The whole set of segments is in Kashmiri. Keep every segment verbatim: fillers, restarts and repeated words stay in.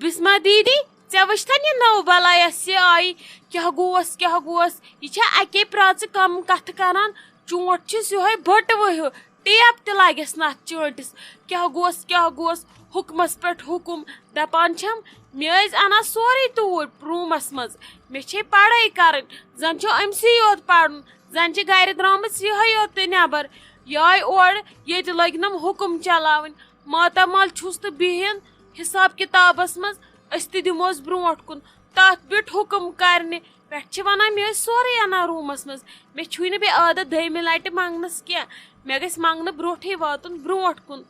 بسمہ دیدی، ژےٚ وٕچھتھن یہِ نٔو بلایا سیاے؟ کیٛاہ گوس، کیٛاہ گوس؟ یہِ چھےٚ اَکے پرٛاژٕ کم کتھٕ کران۔ چونٛٹھ چھُس یِہوٚے بٔٹوٕ ہیوٗ، ٹیپ تہِ لگٮ۪س نہٕ اتھ چٲنٛٹِس۔ کیٛاہ گوس، کیٛاہ گوس؟ حُکمس پٮ۪ٹھ حُکم۔ دپان چھم، مےٚ ٲسۍ انان سورُے توٗرۍ روٗمس منٛز۔ مےٚ چھے پڑھٲے کرٕنۍ، زن چھُ أمسٕے یوت پرُن، زن چھِ گرِ درٛامٕژ یِہوٚے یوت تہٕ نٮ۪بر۔ یہِ آے اورٕ، ییٚتہِ لٔگۍ نم حُکم چلاوٕنۍ۔ ماتامال چھُس تہٕ بِہِن حساب کتابس منٛز، أسۍ تہِ دِموس برونٛٹھ کُن۔ تتھ بیوٗٹھ حُکم کرنہِ، پٮ۪ٹھٕ چھِ ونان، مےٚ ٲسۍ سورُے انان روٗمس منٛز۔ مےٚ چھُے نہٕ بیٚیہِ عادت دٔیمہِ لٹہِ منٛگنس کینٛہہ۔ مےٚ گژھِ منٛگنہٕ برونٛٹھٕے واتُن برونٛٹھ کُن۔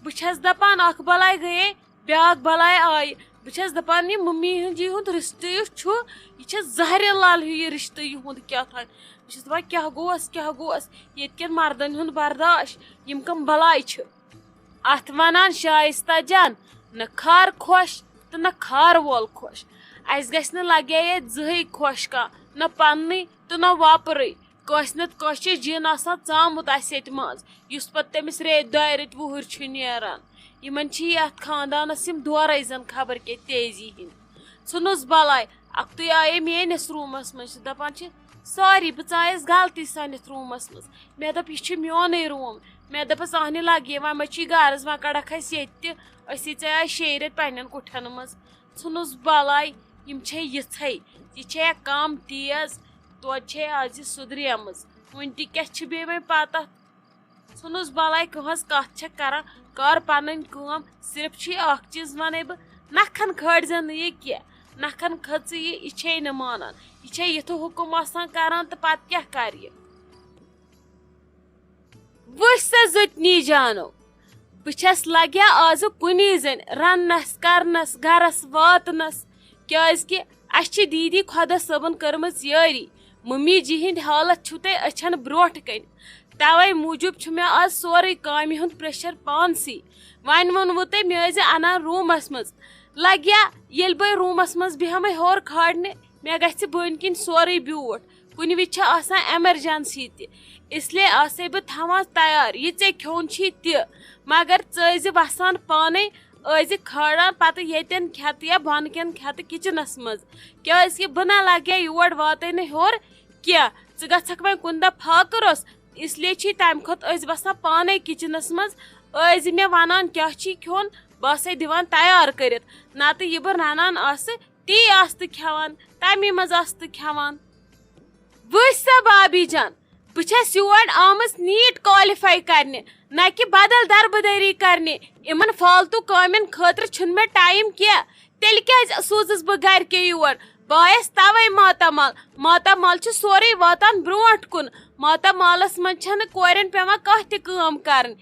بہٕ چھس دپان، اکھ بلاے گٔیے، بیاکھ بلاے آیہِ۔ بہٕ چھس دپان، یہِ مٔمی ہُنٛد، یہِ ہُنٛد رشتہٕ یُس چھُ، یہِ چھِ زہرِ لال ہیوٗ یہِ رشتہٕ یِہُنٛد کیٛاہ تام۔ بہٕ چھس دپان، کیٛاہ گوس، کیٛاہ گوس؟ ییٚتہِ کٮ۪ن مردن ہُنٛد برداش، یِم کم بلاے چھِ۔ اتھ ونان شایستہ جان، نہ خار خۄش تہٕ نہ خار وول خۄش۔ اسہِ گژھِ نہٕ لگے ییٚتہِ زٕہٕے خۄش کانٛہہ، نہ پننُے تہٕ نہ وۄپرٕے۔ کٲنٛسہِ نتہٕ کٲنٛسہِ چھُ جِن آسان ژامُت اسہِ ییٚتہِ منٛز، یُس پتہٕ تٔمِس ریٚتۍ دۄیہِ ریٚتۍ وُہٕرۍ چھُ نیران۔ یِمن چھِ یتھ خاندانس یِم دورے زن خبر کیٛاہ تیزی ہٕنٛدۍ۔ ژھٕنُس بلاے، اکھتُے آیے میٲنِس روٗمس منٛز، چھِ دپان چھِ، ساری، بہٕ ژایس غلطی سان یتھ روٗمس منٛز۔ مےٚ دوٚپ، یہِ چھُ میونُے روٗم۔ مےٚ دوٚپُس، اہنہِ لگے، وۄنۍ ما چھُے غرض، وۄنۍ کڑکھ أسۍ ییٚتہِ تہِ۔ أسی ژےٚ آیہِ شیٚیہِ رٮ۪تۍ پننٮ۪ن کُٹھٮ۪ن منٛز۔ ژھٕنُس بلاے، یِم چھے یِژھے۔ یہِ چھے کم تیز، توتہِ چھے از یہِ سُدریمٕژ۔ وُنہِ تہِ کیٛاہ چھِ بیٚیہِ وۄنۍ پتہ؟ ژھٕنُس بلاے، کٕہٕنٛز کتھ چھےٚ کران، کر پنٕنۍ کٲم۔ صرف چھُے اکھ چیٖز ونَے بہٕ، نکھن کھٲڑۍ زٮ۪ن نہٕ یہِ کینٛہہ۔ نکھن کھٔژ یہِ، یہِ چھے نہٕ مانان۔ یہِ چھے یِتھُے حُکُم آسان کران تہٕ پتہٕ کیٛاہ کرِ یہِ؟ وٕچھ سا زُتنی جانو، بہٕ چھَس لگیا آزٕ کُنی زٔنۍ رننس، کرنس، گرس واتنس، کیازِ کہِ اَسہِ چھِ دیٖدی خۄدا صٲبن کٔرمٕژ یٲری۔ مٔمی جی ہِنٛدۍ حالت چھِو تۄہہِ أچھن برونٛٹھ کنہِ۔ توے موٗجوٗب چھُ مےٚ آز سورُے کامہِ ہُنٛد پریشر پانسٕے۔ وۄنۍ ووٚنوُ تۄہہِ، مےٚ ٲسۍ زِ انان روٗمس منٛز۔ لگیا ییٚلہِ بہٕ روٗمس منٛز بیٚہمے ہورٕ کھالنہِ، مےٚ گژھِ بٔنۍ کِنۍ سورُے بیوٗٹھ۔ کُنہِ وِزِ چھِ آسان ایمرجنسی تہِ، اس لیے آسے بہٕ تھاوان تیار، یہِ ژےٚ کھیوٚن چھی تہِ۔ مگر ژٕ ٲسۍ زِ وسان پانے، ٲسۍ زِ کھالان پتہٕ ییٚتٮ۪ن کھٮ۪تہٕ یا بۄنہٕ کٮ۪ن کھٮ۪تہٕ کچنس منٛز، کیازِ کہِ بہٕ نہ لگے یور واتے نہٕ ہیوٚر کینٛہہ۔ ژٕ گژھکھ وۄنۍ کُنہِ دۄہ فاقہٕ روٚس، اس لیے چھی تمہِ کھۄتہٕ ٲسۍ وسان پانے کچنس منٛز۔ ٲسۍ زِ مےٚ ونان کیٛاہ چھی کھیوٚن، بہٕ آسے دِوان تیار کٔرِتھ، نتہٕ یہِ بہٕ رنان آسہٕ، تی آسہٕ تہٕ کھٮ۪وان، تَمی منٛز آسہٕ تہٕ کھٮ۪وان۔ وٕچھ سا بابی جان، بہٕ چھَس یور آمٕژ نیٖٹ کالِفاے کرنہِ، نہ کہِ بدل دربٕدٔری کرنہِ۔ یِمن فالتو کامٮ۪ن خٲطرٕ چھُنہٕ مےٚ ٹایم کینٛہہ۔ تیٚلہِ کیٛازِ سوٗزٕس بہٕ گرِکے یور؟ بہٕ آیس توے ماتامال۔ ماتامال چھُ سورُے واتان برونٛٹھ کُن۔ ماتامالس منٛز چھنہٕ کورٮ۪ن پٮ۪وان کانٛہہ تہِ کٲم کرٕنۍ۔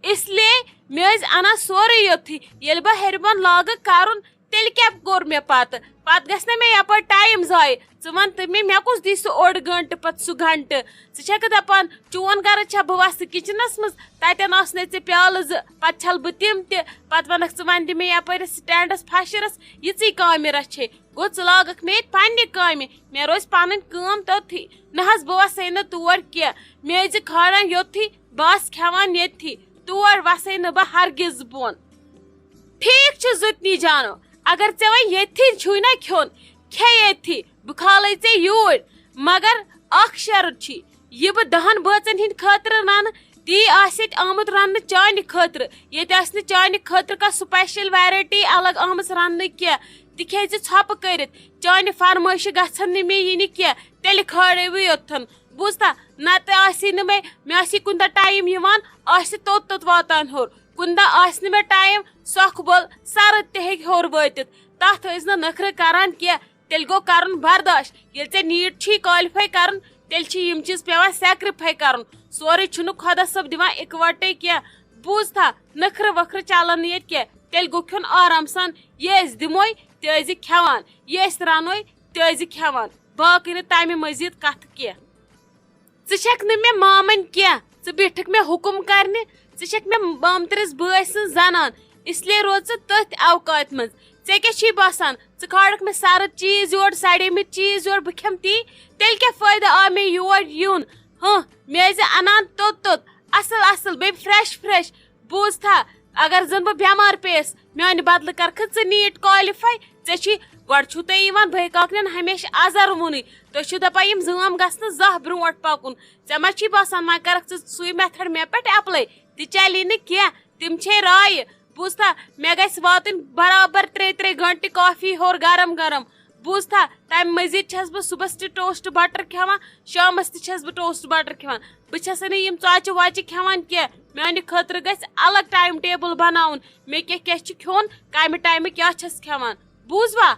اس لیے مےٚ ٲسۍ انان سورُے یوٚتھٕے۔ ییٚلہِ بہٕ ہیٚرِ بۄن لاگہٕ کرُن، تیٚلہِ کیٛاہ کوٚر مےٚ پتہٕ؟ پتہٕ گژھِ نہ مےٚ یپٲرۍ ٹایم ضایع۔ ژٕ وَن تہٕ مےٚ، مےٚ کُس دی سُہ اوٚڑ گٲنٛٹہٕ پتہٕ سُہ گھنٹہٕ؟ ژٕ چھَکھ دَپان، چون غرض چھا بہٕ وَسہٕ کِچنَس منٛز، تَتٮ۪ن آسنَے ژےٚ پیٛالہٕ زٕ، پَتہٕ چھَلہٕ بہٕ تِم تہِ، پَتہٕ وَنَکھ ژٕ وۄنۍ دِ مےٚ یَپٲرۍ سٹینڈَس پھَشرَس، یِژٕے کامہِ رَچھے۔ گوٚو، ژٕ لاگَکھ مےٚ ییٚتہِ پنٛنہِ کامہِ، مےٚ روزِ پَنٕنۍ کٲم توٚتھٕے۔ نہ حظ، بہٕ وَسَے نہٕ تور کینٛہہ، مےٚ ٲسۍ زِ کھالان یوٚتھٕے، بہٕ آسہٕ کھٮ۪وان ییٚتھی، تور وَسَے نہٕ بہٕ ہرگِز بۄن۔ ٹھیٖک چھُ زُتنی جانو، اگر ژےٚ وۄنۍ ییٚتھی چھُے نہ کھیوٚن، کھے ییٚتھی، بہٕ کھالے ژےٚ یوٗرۍ۔ مگر اکھ شرط چھُے، یہِ بہٕ دَہَن بٲژَن ہِنٛدِ خٲطرٕ رَنہٕ، تی آسہِ ییٚتہِ آمُت رَننہٕ چانہِ خٲطرٕ۔ ییٚتہِ آسہِ نہٕ چانہِ خٲطرٕ کانٛہہ سپیشل ویرایٹی الگ آمٕژ رَننہٕ کینٛہہ، تِکیٛازِ ژھۄپہٕ کٔرِتھ چانہِ فرمٲیشہِ گژھن نہٕ مےٚ یِنہِ کینٛہہ، تیٚلہِ کھالے بہٕ یوٚتتھَن۔ بوٗزتھا؟ نتہٕ آسہِ نہٕ مےٚ، مےٚ آسہِ کُنہِ دۄہ ٹایم یِوان، آسہِ توٚت توٚت واتان ہیوٚر۔ کُنہِ دۄہ آسہِ نہٕ مےٚ ٹایم، سۄکھبول سرد تہِ ہیٚکہِ ہیوٚر وٲتِتھ۔ تتھ ٲسۍ نہٕ نخرٕ کران کینٛہہ، تیٚلہِ گوٚو کرُن برداش۔ ییٚلہِ ژےٚ نیٖٹ چھی کالِفاے کرُن، تیٚلہِ چھی یِم چیٖز پٮ۪وان سیکرِفاے کرُن۔ سورُے چھُنہٕ خۄدا صٲب دِوان اِکوٹے کینٛہہ۔ بوٗزتھا؟ نخرٕ وخرٕ چلن نہٕ ییٚتہِ کینٛہہ۔ تیٚلہِ گوٚو کھیوٚن آرام سان، یہِ أسۍ دِموے، تہِ ٲسۍ زِ کھٮ۪وان، یہِ أسۍ رنوے، تہِ ٲسۍ زِ کھٮ۪وان۔ باقٕے نہٕ تمہِ مٔزیٖد کتھ کینٛہہ۔ ژٕ چھکھ نہٕ مےٚ مامن کینٛہہ، ژٕ بیٖٹھکھ مےٚ حُکُم کرنہِ، ژٕ چھکھ مےٚ مامترِس بٲے سٕنٛز زنان، اس لیے روز ژٕ تٔتھۍ اوقاتہِ منٛز۔ ژےٚ کیٛاہ چھُے باسان، ژٕ کھالکھ مےٚ سرد چیٖز یور، سڑیمٕتۍ چیٖز یور، بہٕ کھٮ۪مہٕ تی؟ تیٚلہِ کیٛاہ فٲیدٕ آو مےٚ یور یُن؟ ہاں، مےٚ ٲسۍ زِ انان توٚت توٚت، اصل اصل، بیٚیہِ fresh fresh۔ بوٗزتھا؟ اگر زن بہٕ بٮ۪مار پیٚیَس، میانہِ بدلہٕ کرکھٕ ژٕ نیٖٹ کالِفاے؟ ژےٚ چھی، گۄڈٕ چھُو تۄہہِ یِوان بٲے کاکنٮ۪ن ہمیشہِ اَزَر وُنُے۔ تُہۍ چھِو دَپان یِم زٲم گژھنہٕ زانٛہہ برونٛٹھ پَکُن۔ ژےٚ ما چھی باسان وۄنۍ کَرَکھ ژٕ سُے method مےٚ پٮ۪ٹھ apply؟ تہِ چَلی نہٕ کینٛہہ۔ تِم چھے رایہِ۔ بوٗزتھا، مےٚ گژھِ واتٕنۍ برابر ترٛےٚ ترٛےٚ گٲنٛٹہٕ کافی ہیوٚر گرم گرم۔ بوٗزتھا، تَمہِ مٔزیٖد چھَس بہٕ صُبحَس تہِ toast butter کھٮ۪وان، شامَس تہِ چھَس بہٕ toast butter کھٮ۪وان۔ بہٕ چھَسے نہٕ یِم ژۄچہِ وۄچہِ کھٮ۪وان کینٛہہ۔ میٛانہِ خٲطرٕ گژھِ الگ time table بَناوُن۔ مےٚ کیٛاہ کیٛاہ چھُ کھیوٚن، کَمہِ ٹایمہٕ کیٛاہ چھَس کھٮ۪وان۔ بوٗزوا؟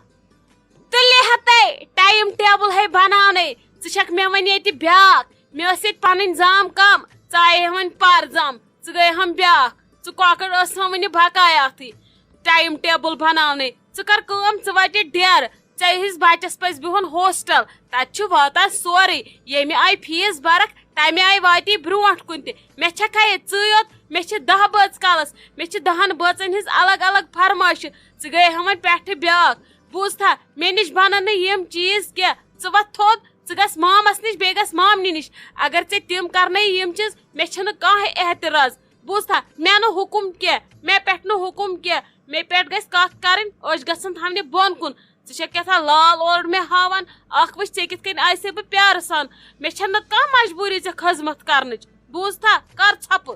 تُلہِ ہتے time table ہے بناونَے۔ ژٕ چھَکھ مےٚ وۄنۍ ییٚتہِ بیٛاکھ۔ مےٚ ٲس ییٚتہِ پَنٕنۍ زام کَم، ژٕ آیے وۄنۍ پَر زام، ژٕ گٔے ہم بیٛاکھ۔ ژٕ کۄکر ٲس ہم وٕنہِ بقایاتھٕے۔ Time table بناونَے۔ ژٕ کر کٲم، ژٕ وَٹہِ ڈیرٕ۔ ژےٚ ہِس بَچَس پَزِ بِہُن hostel۔ تَتہِ چھُ واتان سورُے۔ ییٚمہِ آیہِ fees بَرَکھ، تَمہِ آیہِ واتی برونٛٹھ کُن تہِ۔ مےٚ چھَکھا ییٚتہِ ژٕے یوت؟ مےٚ چھِ دَہ بٲژ کَلَس۔ مےٚ چھِ دَہَن بٲژَن ہِنٛز الگ الگ فرمٲیشہِ۔ ژٕ گٔیے ہا وۄنۍ پٮ۪ٹھٕ بیٛاکھ۔ بوٗزتھا، مےٚ نِش بَنَن نہٕ یِم چیٖز کینٛہہ۔ ژٕ وۄتھ تھوٚد، ژٕ گژھ مامَس نِش، بیٚیہِ گژھ مامنہِ نِش۔ اگر ژےٚ تِم کَرنٲیی یِم چیٖز، مےٚ چھَنہٕ کانٛہہ اعتراض۔ بوٗزتھا، مےٚ نہٕ حُکُم کینٛہہ، مےٚ پٮ۪ٹھ نہٕ حُکُم کینٛہہ۔ مےٚ پٮ۪ٹھ گژھِ کَتھ کَرٕنۍ، أچھ گژھن تھاونہِ بۄن کُن۔ ژٕ چھَکھ کیٛاہ تھام لال اورٕ مےٚ ہاوان۔ اَکھ وٕچھ، ژےٚ کِتھ کٔنۍ آسے بہٕ پیارٕ سان۔ مےٚ چھَنہٕ کانٛہہ مجبوٗری ژےٚ خدمت کَرنٕچ۔ بوٗزتھا، کَر ژھۄپہٕ۔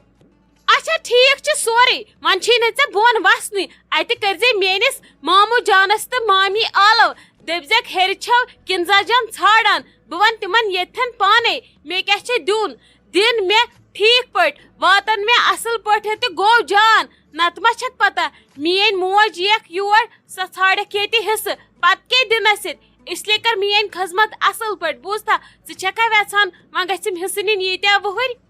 اچھا، ٹھیٖک چھُ سورُے، وۄنۍ چھُے نہٕ ژےٚ بۄن وَسنُے۔ اَتہِ کٔرۍزِ میٛٲنِس ماموٗ جانَس تہٕ مامی آلو، دٔپۍزٮ۪کھ ہیٚرِ چھَو کِنزا جان ژھانٛڈان، بہٕ وَنہٕ تِمَن ییٚتھٮ۪ن پانَے، مےٚ کیٛاہ چھُ دیُن۔ دِن مےٚ ٹھیٖک پٲٹھۍ، واتَن مےٚ اَصٕل پٲٹھۍ تہٕ گوٚو جان۔ نَتہٕ ما چھَکھ پَتہ، میٛٲنۍ موج یِیَکھ یور، سۄ ژھانٛڈٮ۪کھ ییٚتہِ حِصہٕ، پَتہٕ کیٛاہ دِنَس ییٚتہِ؟ اس لیے کر میٛٲنۍ خدمت اَصٕل پٲٹھۍ، بوٗزتھا؟ ژٕ چھَکھا وٮ۪ژھان وۄنۍ گژھِم حِصہٕ نِنۍ ییٖتیٛاہ وُہٕرۍ؟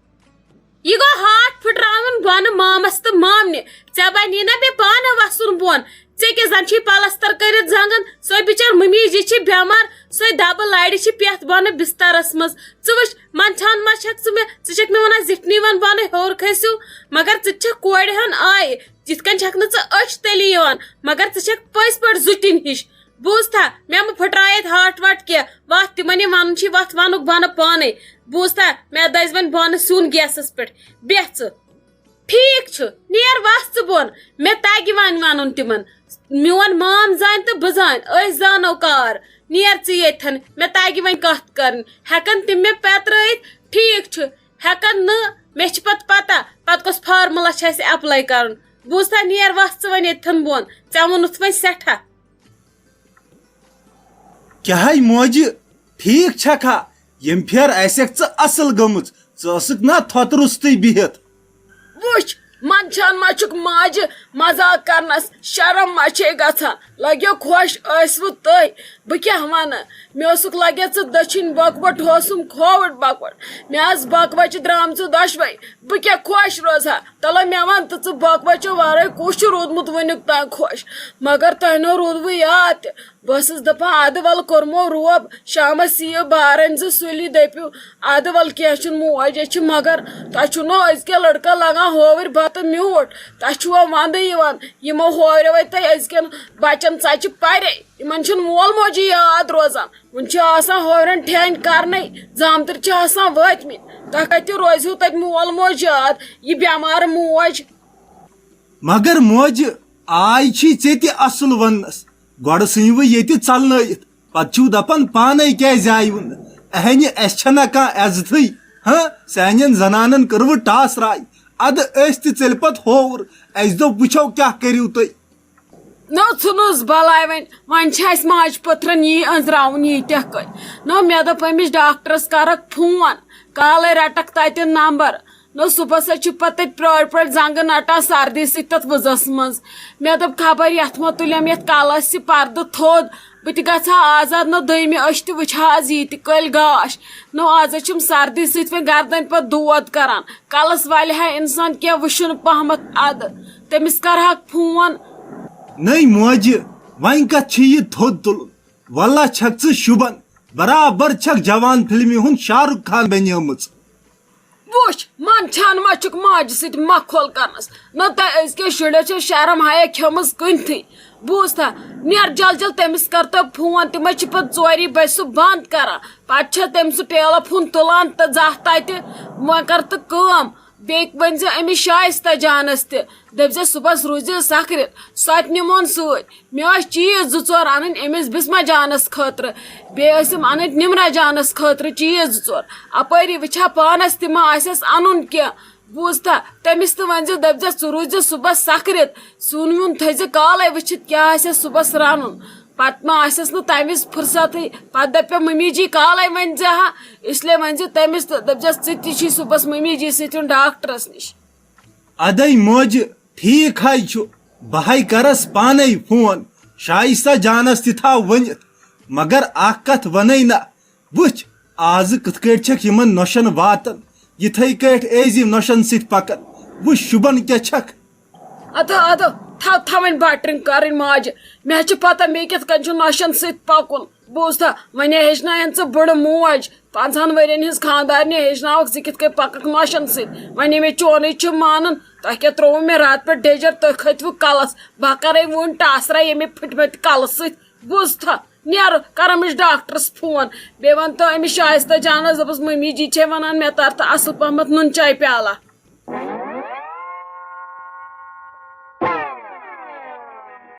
یہِ گوٚو ہاٹھ پھٕٹراوُن بۄنہٕ مامس تہٕ مامنہِ۔ ژےٚ بنی نا مےٚ پانہٕ وسُن بۄن؟ ژےٚ کیٛاہ زن چھُے پلستر کٔرِتھ زنگن؟ سۄے بِچٲر مُمی جی چھِ بٮ۪مار، سۄے دبہٕ لرِ چھِ پٮ۪تھ بۄنہٕ بسترس منٛز۔ ژٕ وٕچھ، منٛدچھان ما چھکھ ژٕ مےٚ؟ ژٕ چھکھ مےٚ ونان زِٹھنٕے ون بۄنہٕ ہیوٚر کھٔسِو، مگر ژٕ تہِ چھکھ کورِ ہن آیہِ۔ یِتھ کٔنۍ چھکھ نہٕ ژٕ أچھ تٔلی یِوان، مگر ژٕ چھکھ پٔزۍ پٲٹھۍ زُٹِنۍ ہِش۔ بوٗزتھا، مےٚ مہٕ پھٕٹرایتھ ہاٹھ واٹھ کینٛہہ۔ وَتھ، تِمن یہِ وَنُن چھُے، وَتھ وَنُکھ بۄنہٕ پانَے۔ بوٗزتھا، مےٚ دَزِ وۄنۍ بۄنہٕ سیُن گیسَس پٮ۪ٹھ۔ بیٚہہ ژٕ۔ ٹھیٖک چھُ، نیر وَس ژٕ بۄن۔ مےٚ تَگہِ وۄنۍ وَنُن تِمن۔ میون مام زانہِ تہٕ بہٕ زانہِ، أسۍ زانو کار۔ نیر ژٕ ییٚتھٮ۪ن، مےٚ تَگہِ وۄنۍ کَتھ کَرٕنۍ۔ ہٮ۪کَن تِم مےٚ پیٚترٲیِتھ؟ ٹھیٖک چھُ، ہٮ۪کَن نہٕ، مےٚ چھِ پَتہٕ پَتہ، پَتہٕ کۄس فارمولا چھِ اَسہِ apply کَرُن۔ بوٗزتھا، نیر وَس ژٕ وۄنۍ ییٚتھٮ۪ن بۄن۔ ژےٚ ووٚنُتھ وۄنۍ سٮ۪ٹھاہ۔ کیٛاہ ہے موجہِ، ٹھیٖک چھکھا؟ ییٚمہِ پھیرٕ آسٮ۪کھ ژٕ اصل گٔمٕژ، ژٕ ٲسٕکھ نا تھۄتہٕ روٚستُے بِہِتھ۔ وٕچھ، منٛدچھان ما چھُکھ ماجہِ مزاق کرنس، شرم ما چھے گژھان؟ لگیو خۄش ٲسوٕ تُہۍ، بہٕ کیٛاہ ونہٕ؟ مےٚ اوسُکھ لگے ژٕ دٔچھِنۍ بۄکوٹ، ہوسُم کھووُر بۄکوٹ، مےٚ آسہٕ بۄکوَچہِ درامژٕ دۄشوے، بہٕ کیٛاہ خۄش روزٕ ہا؟ تلے مےٚ وَن تہٕ، ژٕ بۄکوَچو وَرٲے کُس چھُ روٗدمُت وٕنیُک تام خۄش؟ مگر تۄہہِ نو روٗدوٕ یاد تہِ۔ بہٕ ٲسٕس دَپان، اَدٕ وَلہٕ کوٚرمو روب، شامَس یِیِو بارَن زٕ سُلی دٔپِو، اَدٕ وَلہٕ کینٛہہ چھُنہٕ، موج ہے چھِ، مگر تۄہہِ چھُو نو أزکہِ لٔڑکَن لَگان ہووٕرۍ بَتہٕ میوٗٹھ۔ تۄہہِ چھُوا وَندٕ یِوان؟ یِمو ہوریو ہے تۄہہِ أزکٮ۪ن بَچَن ژَچہِ پَرے۔ یِمَن چھُنہٕ مول موجی یاد روزان۔ وۄنۍ چھِ آسان ہورٮ۪ن ٹھینۍ کرنَے، زامتٕرۍ چھِ آسان وٲتمٕتۍ۔ تۄہہِ کتہِ روزِوٕ تتہِ مول موج یاد، یہِ بٮ۪مار موج؟ مگر موجہِ، آے چھی ژےٚ تہِ اصل وننس۔ گۄڈٕ ژھٕنۍ وٕ ییٚتہِ ژلنٲیِتھ، پتہٕ چھِو دپان پانے کیازِ آیِوٕ نہٕ؟ اہنہِ، اسہِ چھنہ کانٛہہ عزتھٕے۔ ہاں، سانٮ۪ن زنانن کٔروٕ ٹاس راے، ادٕ أسۍ تہِ ژٔلۍ پتہٕ ہووُر۔ اسہِ دوٚپ وٕچھو کیٛاہ کٔرِو تُہۍ۔ نو ژھٕنُس بلاے وۄنۍ، وۄنۍ چھِ اَسہِ ماجہِ پٔتھرَن یی أنٛزراوُن ییٖتیٛاہ کٔرۍ۔ نو مےٚ دوٚپ أمِس ڈاکٹرَس کَرَکھ فون، کالَے رَٹَکھ تَتہِ نمبر۔ نو صُبحَس حظ چھِ پَتہٕ تَتہِ پرٛٲرۍ پرٛٲرۍ زنٛگہٕ نَٹان سردی سۭتۍ تَتھ وٕزَس منٛز۔ مےٚ دوٚپ خبر یَتھ ما تُلٮ۪م یَتھ کَلَس یہِ پَردٕ تھوٚد، بہٕ تہِ گژھٕ ہا آزاد۔ نو دوٚیمہِ أچھ تہِ وٕچھِ ہا آز یہِ تہِ کٔلۍ گاش۔ نو آز حظ چھِم سردی سۭتۍ وۄنۍ گردَنۍ پَتہٕ دود کَران۔ کَلَس والہِ ہا اِنسان کینٛہہ وٕچھُن پہمَتھ اَدٕ۔ تٔمِس کَرٕہاکھ فون۔ نٔے موجہِ، وۄنۍ کتھ چھِ یہِ تھوٚد تُلُن؟ واللہ چھکھ ژٕ شوٗبان، برابر چھکھ جوان فلمہِ ہُنٛد شاہ رُخ خان بنیٲمٕژ۔ وٕچھ، منٛدچھان ما چھُکھ ماجہِ سۭتۍ مکھول کرنس؟ نہ تۄہہِ أزکیو شُرٮ۪و چھےٚ شرم حیا کھیمٕژ کُنتھٕے۔ بوٗزتھا، نیر جل جل تٔمِس کر تو فون، تِمے چھِ پتہٕ ژوری بجہِ سُہ بنٛد کران۔ پتہٕ چھےٚ تٔمۍ سُہ ٹیلہٕ فون تُلان تہٕ زاہ تتہِ، وۄنۍ کر تہٕ کٲم، بیٚیہِ ؤنۍ زِ أمِس شایستہ جانس تہِ، دٔپۍ زِ صُبحس روٗزِ سکھرِتھ، سۄ تہِ نِمون سۭتۍ۔ مےٚ ٲسۍ چیٖز زٕ ژور اَنٕنۍ أمِس بسمہ جانس خٲطرٕ، بیٚیہِ ٲسِم اَنٕنۍ نِمرہ جانس خٲطرٕ چیٖز زٕ ژور۔ اپٲری وٕچھِ ہا پانس تہِ ما آسٮ۪س اَنُن کینٛہہ۔ بوٗزتھا؟ تٔمِس تہِ ؤنۍ زِ، دٔپۍ زِ ژٕ روٗزِ صُبحس سکھرِتھ، سیُن ویُن تھٲیزِ کالے وٕچھِتھ کیٛاہ آسٮ۪س صُبحس رَنُن۔ پتہٕ ما آسٮ۪س نہٕ تَمہِ وِزِ فرصتٕے۔ پتہٕ دَپہِ مےٚ مٔمی جی کالے ؤنۍ زِ ہا، اس لیے ؤنۍ زِ تٔمِس تہٕ دٔپۍ زٮ۪س ژٕ تہِ چھی صُبحس مٔمی جی سۭتۍ یُن ڈاکٹرس نِش۔ ادے موجہِ، ٹھیٖک ہاے چھُ، بہٕ ہاے کرس پانے فون، شایستہ جانس تہِ تھاو ؤنِتھ، مگر اکھ کتھ ونے نہ، وٕچھ، آزٕ کِتھ کٲٹھۍ چھکھ یِمن نۄشن واتان، یِتھے کٲٹھۍ ٲزِ نۄشن سۭتۍ پکان، وٕچھ شُبان کیٛاہ چھکھ۔ ادٕ ادٕ، تھاو تھاوٕنۍ بٹرِنگ کرٕنۍ ماجہِ، مےٚ چھِ پتہ مےٚ کِتھ کٔنۍ چھُ نۄشن سۭتۍ پکُن۔ بوٗزتھا؟ وۄنۍ ہیٚچھناین ژٕ بٕڑٕ موج، پنٛژہن ؤرین ہٕنٛز خانٛدارنہِ ہیٚچھناوکھ ژٕ کِتھ کٔنۍ پککھ نۄشن سۭتۍ۔ وۄنۍ ییٚمے چونٕے چھُ مانُن، تۄہہِ کیٛاہ ترٛووُ مےٚ راتہٕ پٮ۪ٹھ ڈیجر، تُہۍ کھٔتوٕ کلس، بہٕ کرے وُنۍ ٹاسرا ییٚمہِ پھٕٹمٕتۍ کلہٕ سۭتۍ۔ بوٗزتھا؟ نیرٕ کرمٕچ ڈاکٹرس فون، بیٚیہِ ونتو أمِس شایستہ جانس، دوٚپُس مٔمی جی چھے ونان مےٚ تر تہٕ اصل پہمتھ نُن چاے پیالہ۔